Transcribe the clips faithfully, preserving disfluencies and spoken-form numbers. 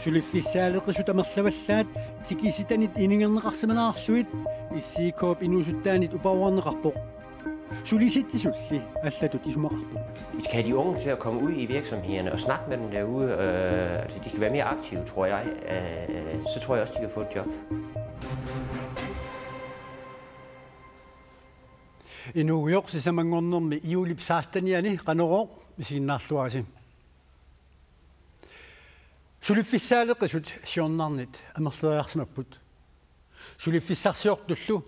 Suliffissaaleqisut amerlavallaat tikisitanit iningerneqarsimanerarlugit S I K-p inuusuttaanit uparuarneqarpoq. Sulisitsisulli allatut isumaqarput. Vi skal have de unge til at komme ud i virksomhederne og snakke med dem derude. Øh, altså, de skal være mere aktive, tror jeg. Øh, så tror jeg også, de kan få et job. Inuugujoq sisamanngornermi juulip sekstenianni Qanorooq isiginnaarluarisi. Suliffissaaleqisut siornarnit amerleriarsimapput. Suliffissarsiortullu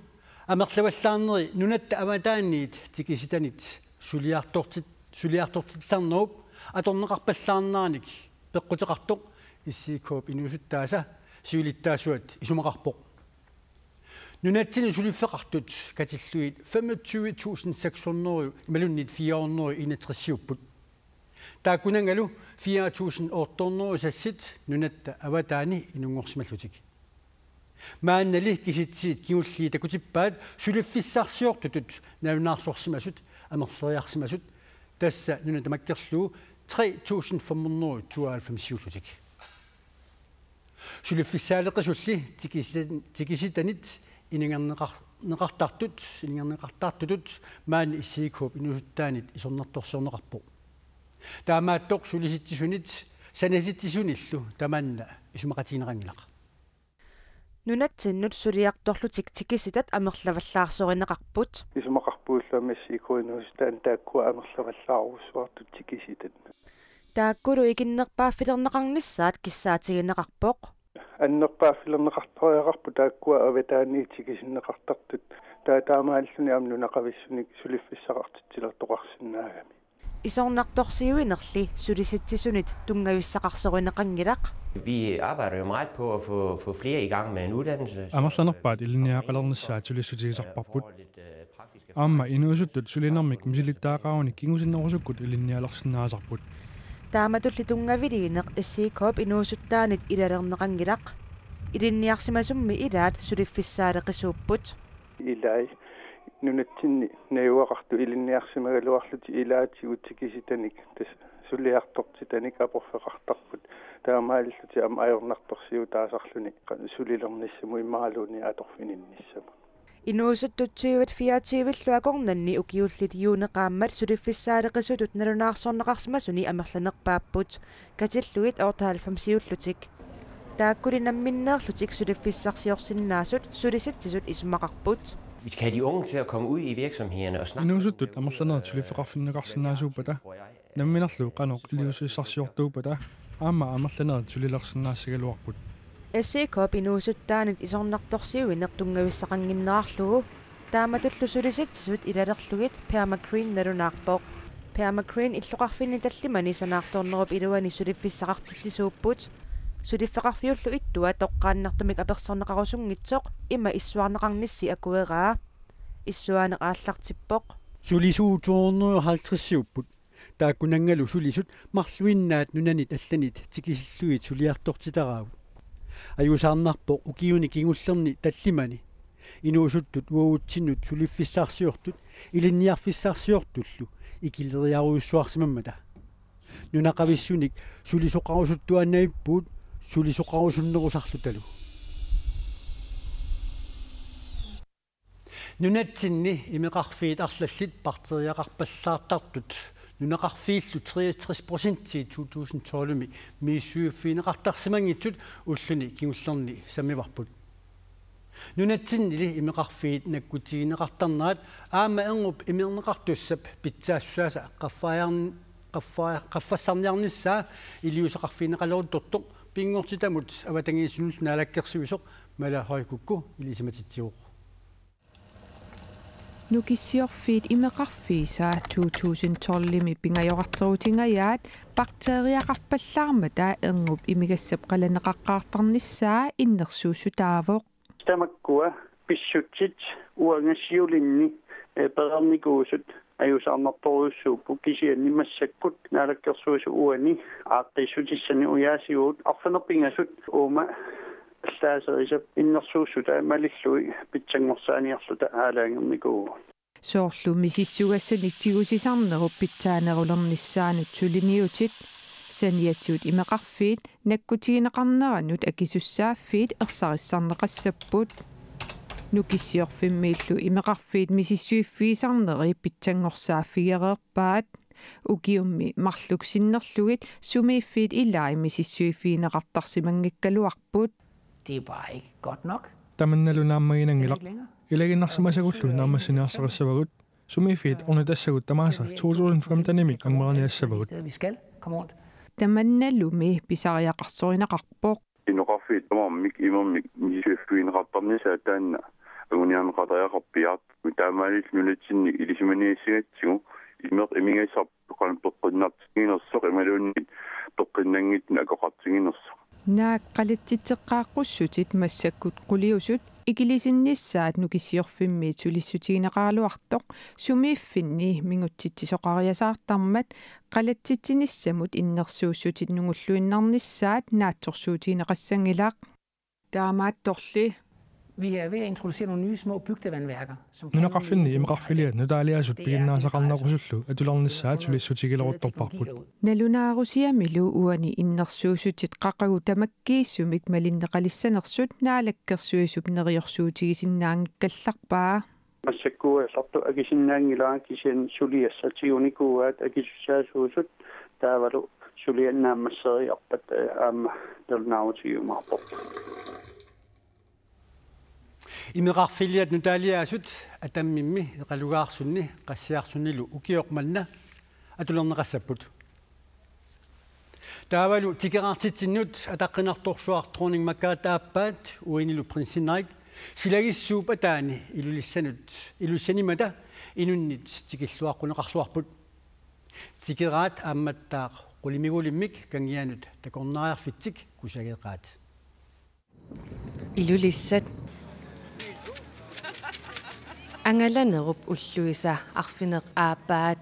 amerlavallaarneri nunatta avataaniit tikisitanit suliartortit-, suliartortitsisarnerup atorneqarpallaarneranik peqquteqartoq S I K-p inuusuttaasa siulittaasuat isumaqarpoq. Nunatsinni suliffeqartut katillugit femogtyve tusind seks hundrede imaluunniit fire hundrede enogtresiupput. Taakkunanngalu fire tusind otte hundrede sassit nunatta avataani inunngorsimallutik. Maannali kisitsisit kingulliit takutippaat suliffissarsiortutut nalunaarsorsimasut amerleriarsimasut, tassa nuna tamakkerlugu tre tusind fem hundrede tooghalvfemsiullutik. Suliffissaaleqisulli tikisitan-, tikisitanit iningerneqar-, neqartartut, iningerneqartartutut maani S I K-p inuusuttaanit isornartorsiorneqarpoq. Taamaattoq sulisitsisunit sanasitsisunillu tamanna isumaqatigineqanngilaq. Nunatsinnut suliartorlutik tikisitat amerlavallaarsorineqarput. Isumaqarpugullu aamma S I K-p inuusuttaanni taakkua amerlavallaarujussuartut tikisitat. Taakkulu ikinnerpaaffilerneqarnissaat kissaatigineqarpoq. Annerpaaffilerneqartariaqarput taakkua avataaniit tikisinneqartartut. Taava taamaalilluni aamma nunaqavissunik suliffissaqartitsilertoqarsinnaagami. Isornartorsiuinerli sulisitsisunit tunngavissaqarsorineqanngilaq. Vi arbejder jo meget på at få, få flere i gang med en uddannelse. Amerlanerpaat ilinniagaqalernissaat sulissutigisarparput. Aamma inuusuttut sulinermik misilittagaqarunik kingusinnerusukkut ilinnialersinnaasarput. Taamatulli tunngaviliineq S I K-p inuusuttaanit ilalerneqanngilaq. Ilinniarsimasummi ilaat suliffissaaleqisuupput. Ilai nunatsinni najugaqartut ilinniarsimagaluarlutik ilaatigut tikisitanik tassa suliartortitanik aporfeqartarput. Taamaalillutik aamma ajornartorsiutaasarluni sulilernissamut imaluunniit atorfininnissamut. Inuusuttut tyve fireogtyve-llu akornanni ukiullit juuni qaammat suliffissaaleqisutut nalunaarsorneqarsimasuni amerlanerpaapput. Katillugit otteoghalvfemsiullutik. Taakkuli namminneerlutik suliffissarsiorsinnaasut sulisitsisut isumaqarput. Vi skal have de unge til at komme ud i virksomhederne og snakke. Inuusuttut amerlanerit suliffeqarfinneqarsinnaasuuppata, namminerlu qanoq iliuusissarsiortuuppata, aamma amerlanerit sulilersinnaassagaluarput. S I K-p inuusuttaanit isornartorsiuineq tunngavissaqannginnerarlugu taamatullu sulisitsisut ilalerlugit Permagreen nalunaarpoq. Permagreen illoqarfinni tallimani sanaartornerup iluani suliffissaqartitsisuupput. Suliffeqarfiullu ittua toqqaannartumik apersorneqarusunngitsoq ima issuarneqarnissi akueraa. Issuaaneq aallartippoq. Sulisut to hundrede og halvtreds-iupput. Taakkunanngalu sulisut marluinnaat nunanit allanit tikisillugit suliartortitaraavut. Ajuusaarnarpoq ukiuni kingullerni tallimani inuusuttut uagutsinnut suliffissarsiortut ilinniarfissarsiortullu ikileriarujussuarsimammata. Nunaqavissunik sulisoqarusuttuaannavippugut sulisoqarusunnerusarlutalu. Nunatsinni imeqarfiit arlallit bakteriaqarpallaartartut nunaqarfiillu treogtres procent to tusind tolv-imi misissuiffigineqartarsimanngitsut ulluni kingullerni sammivarput. Nunatsinnili imeqarfiit nakkutigineqartarnerat aamma erngup imerneqartussap pitsaassusaasa qaffariarn-, qaffa-, qaffassarniarnissaa iliuuseqarfigineqaleruttortoq pinngortitamut avatangiisinullu naalakkersuisoq Mala Høy Kúko ilisimatitsivoq. Nukissiorfiit imeqarfiisa to tusind tolv-imi pingajorarterutingajaat bakteriaqarpallaarmata erngup imigassap qalaneqaqqaartarnissaa innersuussutaavoq. Tamakkua pissutsit uanga siulinni, eh, pereernikuusut ajuusaarnartorujussuupput, kisianni massakkut naalakkersuisut uani aaqqiissutissani ujaasigut arfineq-pingasut uuma allaaserisap innersuussutaa malillugit pitsanngorsaaniarluta aalajangeernikuuvugut. Soorlu misissugassanik tigusisarnerup pitsaanerulernissaanut suliniutit saniatigut imeqarfiit nakkutigineqarneranut akisussaaffiit ersarissarneqassapput. Nukissiorfimmiillu imeqarfiit misissuiffigisarneri pitsanngorsaaffigereerpaat. Ukiummi marluk sinnerlugit sumiiffiit ilai misissuiffigineqartarsimanngikkaluarput. Det er bare ikke godt nok. Tamannalu naammaginanngilaq. Ikke længere. Ilagiinnarsimasagullu naammassiniarsarissavagut. Sumiiffiit ornitassagut tamaasa to tusind femtenimi ammarniassavagut. Det er, vi skal komme rundt. Tamannalumi pisariaqarsorineqarpoq. Imeqarfiit tamarmik imermik misissuiffigineqartarnissaat taanna anguniarneqartariaqarpiaat. Taamaalillutik nunatsinni ilisimaniassagatsigu imeq imigassarput qanoq peqqinnartiginersoq imaluunniit peqqinnanngitsunik akeqartiginersoq. Naak qalatsitseqqaaqqussutit massakkut quliusut ikilisinnissaat Nukissiorfimmiit sulissutigineqaraluartoq sumiiffinni mingutsitsisoqariasaartarmat qalatsitsinissamut innersuussutit nungulluinnarnissaat naatsorsuutigineqassanngilaq. Taamaattorli Vi er ved at introducere nogle nye små bygdevandværker, som Nunaqarfinni imeqarfiliat nutaaliaasut piginnaasaqarnerusullu atulernissaat sulissutigileruttorparput. Nalunaarusiamilu uani innersuussutit qaqugu tamakkiisumik malinneqalissanersut Naalakkersuisup neriorsuutigisinnaanngikkallarpaa. Massakkuugallartut akisinnaanngilara, kisianni suliassat tigunikuuaat akisussaasuusut, taavalu suliat naammasseriarpat, eh, aamma nalunaarutigiumaarparput. Imeqarfiliat nutaaliaasut Atammimmi, Eqalugaarsunni, Qassiarsunnilu ukioq manna atulerneqassapput. Taavalu tikeraartitsinnut ataqqinartorsuaq Dronning Margrethe aappaat uinilu Prinsen Henrik silagissuup ataani Ilulissanut, Ilulissanimmata inunnit tikilluaqquneqarluarput. Tikeraat aammattaaq qulimigulimmik Kangianut takornariarfitsik kusageqaat. Ilulissat. Angalanerup ulluisa arfineq-aappaat.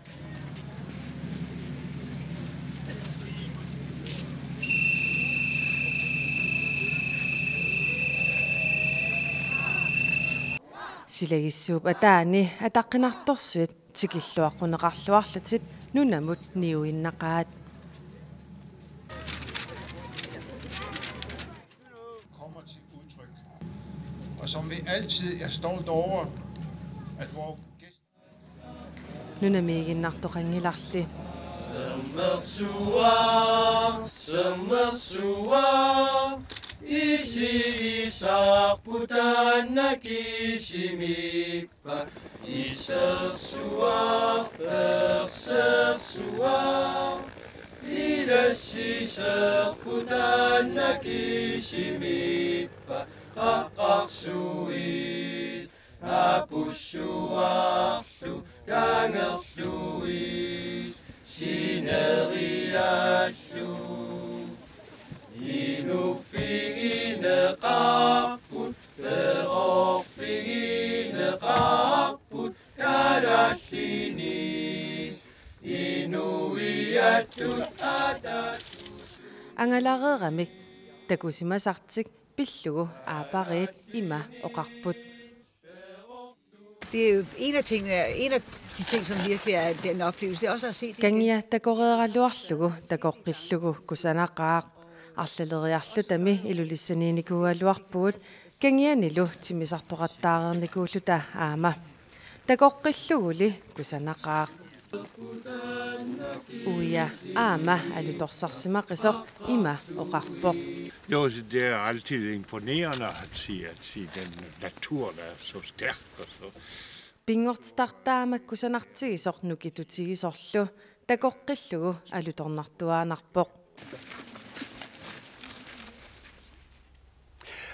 Silagissuup ataani ataqqinartorsuit tikilluaqquneqarluarlutik nunamut niuinnaqaat. Kommer til udtryk, og som vi altid er stolt over, at vores gæst Nunamiiginnartoqanngilarli. Angalareeramik takusimasartik pillugu aappariit ima oqarput. Det er jo en af tingene, en af de ting, som virkelig er den oplevelse, det er også at se det. Kangia takoreeraluarlugu takoqqillugu kusanaqaaq. Arlaleriarlutami Ilulissaniinnikuugaluarpugut, Kangianilu timmisartoqattaareernikuulluta aamma. Takoqqilluguli kusanaqaaq. Uia aamma alutorsarsimaqisoq ima oqarpoq. Jo, så det er altid imponerende at se, at se den natur, der er så stærk og så. Pinngortitartaama kusanartigisoq nukitutigisorlu takoqqillugu alutornartuaannarpoq.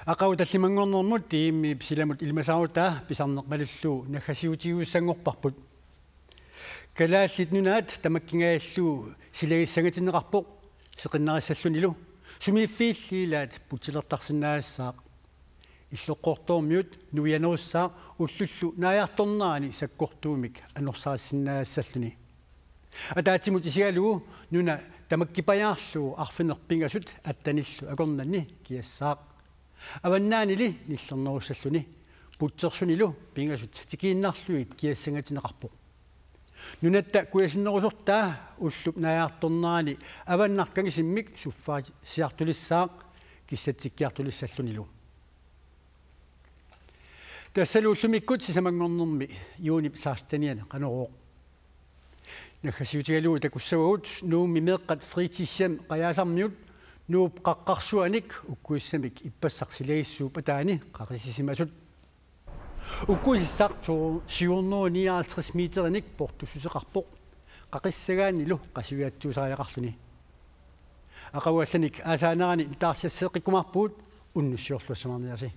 Aqagu tallimanngornermut D M-ip silamut ilimasaarutaa pisarneq malillugu naggasiutigiussanngorparput. Kalaallit Nunaat tamakkingajallugu silagissangatinneqarpoq seqinnarissallunilu, sumiiffiilli ilaat putsilertarsinnaagassaaq. Illoqqortoormiut nuianerussaaq ullullu naajartornerani sakkortuumik annorsarisinnaassalluni. Ataatsimut isigalugu nuna tamakkipajaarlugu arfineq-pingasut attenillu akornanni kiassaaq. Avannaanili nillernerussalluni. Butzersunilu pingasut tikiinnarlugit kiassangatineqarpoq. Nunatta kujasinnerusortaa ullup naajartornerani avannarkangisimmik suffaasiartulissaaq kissatsikkiartulissallunilu. Tassalu ullumikkut sisamanngornermi juunip sekstenianni Qanorooq. Naggasiutigalugu takussavagut Nuummi meeqqat fritidshjem Qajaasarmiut Nuup qaqqarsuanik ukkuissamik ippassaq silagissuup ataani qaqisisimasut. Ukkuisissaq to-, syv hundrede nioghalvtreds meterinik portussuseqarpoq, qaqissagaannilu qasuiatsuusariaqarluni. Aqaguallanik aasaanerani taarsiasseeqqikkumaarpugut, unnussiorluassamaarniarsi.